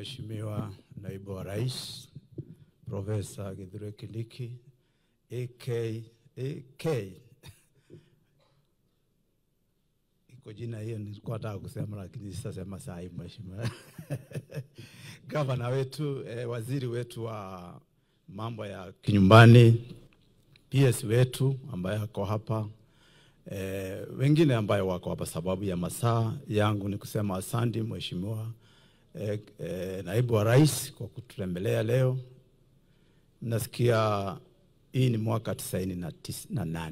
Mheshimiwa Naibu wa Rais Profesa Kithure Kindiki AK AK, iko jina hiyo nilikuwa nataka kusema lakini sitasema saa hii. Mheshimiwa Gavana wetu, waziri wetu wa mambo ya kinyumbani, PS wetu ambaye ako hapa, wengine ambaye wako hapa, sababu ya masaa yangu ni kusema asante Mheshimiwa Naibu wa Rais kwa kututembelea leo. Nasikia hii ni mwaka 98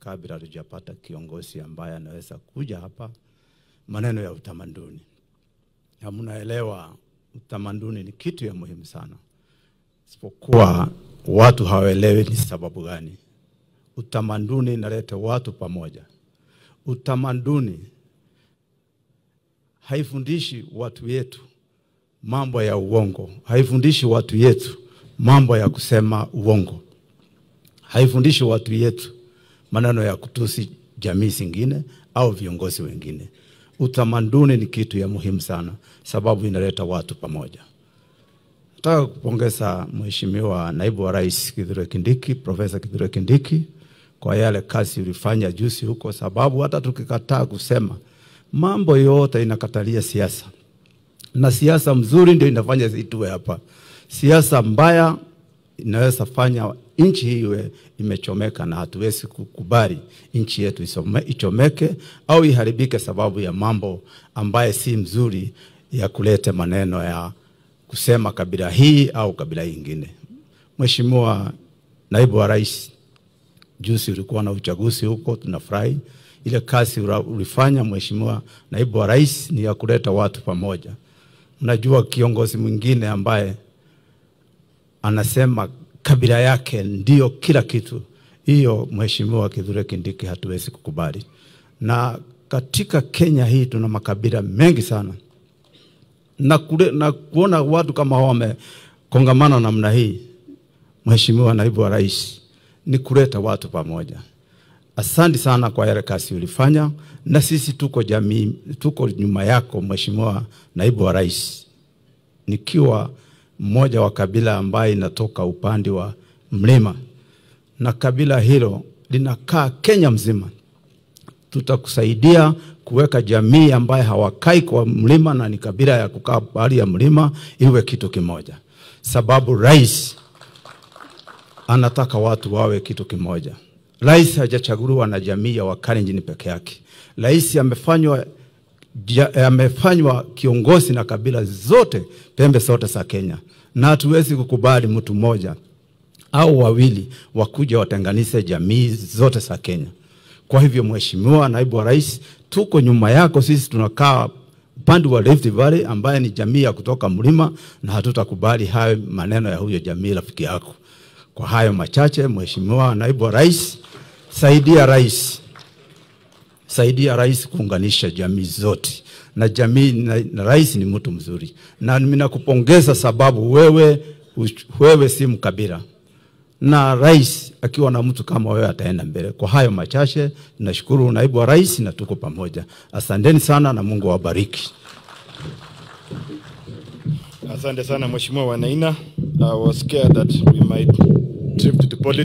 kabla hatujapata kiongozi ambaye anaweza kuja hapa maneno ya utamaduni. Na mnaelewa utamaduni ni kitu ya muhimu sana. Isipokuwa watu hawaelewi ni sababu gani. Utamaduni inaleta watu pamoja. Utamaduni haifundishi watu yetu mambo ya uongo, haifundishi watu yetu mambo ya kusema uongo, haifundishi watu yetu maneno ya kutusi jamii zingine au viongozi wengine. Utamaduni ni kitu ya muhimu sana, sababu inaleta watu pamoja. Nataka kupongeza Mheshimiwa Naibu wa Rais Kithure Kindiki, Profesa Kithure Kindiki, kwa yale kazi ulifanya juzi huko, sababu hata tukikataa kusema mambo yote inakatalia siasa. Na siasa mzuri ndio inafanya situwe hapa. Siasa mbaya inaweza fanya nchi hii iwe imechomeka, na hatuwezi kukubali nchi yetu ichomeke au iharibike sababu ya mambo ambaye si mzuri ya kuleta maneno ya kusema kabila hii au kabila nyingine. Mheshimiwa Naibu wa Rais, juzi ulikuwa na uchaguzi huko, tunafurahi. Ile kazi ulifanya Mheshimiwa Naibu wa Rais ni ya kuleta watu pamoja. Unajua kiongozi mwingine ambaye anasema kabila yake ndio kila kitu, hiyo Mheshimiwa Kithure Kindiki hatuwezi kukubali. Na katika Kenya hii tuna makabila mengi sana. Na kuona watu kama hao wamekongamana namna hii, Mheshimiwa Naibu wa Rais, ni kuleta watu pamoja. Asante sana kwa yale kazi ulifanya, na sisi tuko jamii, tuko nyuma yako Mheshimiwa Naibu wa Rais. Nikiwa mmoja wa kabila ambaye inatoka upande wa mlima, na kabila hilo linakaa Kenya mzima, tutakusaidia kuweka jamii ambaye hawakai kwa mlima na ni kabila ya kukaa bali ya mlima iwe kitu kimoja. Sababu rais anataka watu wawe kitu kimoja. Rais hajachaguliwa na jamii ya Wakalenjin peke yake. Rais amefanywa kiongozi na kabila zote, pembe zote za Kenya. Na hatuwezi kukubali mtu mmoja au wawili wakuja watenganishe jamii zote za Kenya. Kwa hivyo Mheshimiwa Naibu wa Rais, tuko nyuma yako. Sisi tunakaa upande wa Rift Valley ambaye ni jamii ya kutoka mlima, na hatutakubali hayo maneno ya huyo jamii rafiki yako. Kwa hayo machache, Mheshimiwa Naibu wa Rais, saidia rais. Saidia rais kuunganisha jamii zote. Na jamii na rais ni mtu mzuri. Na mimi nakupongeza sababu wewe si mkabila. Na rais akiwa na mtu kama wewe ataenda mbele. Kwa hayo machache, nashukuru Naibu wa Rais na tuko pamoja. Asanteni sana na Mungu awabariki. Asante sana Mheshimiwa Wainaina. I was scared that we might drift to politics.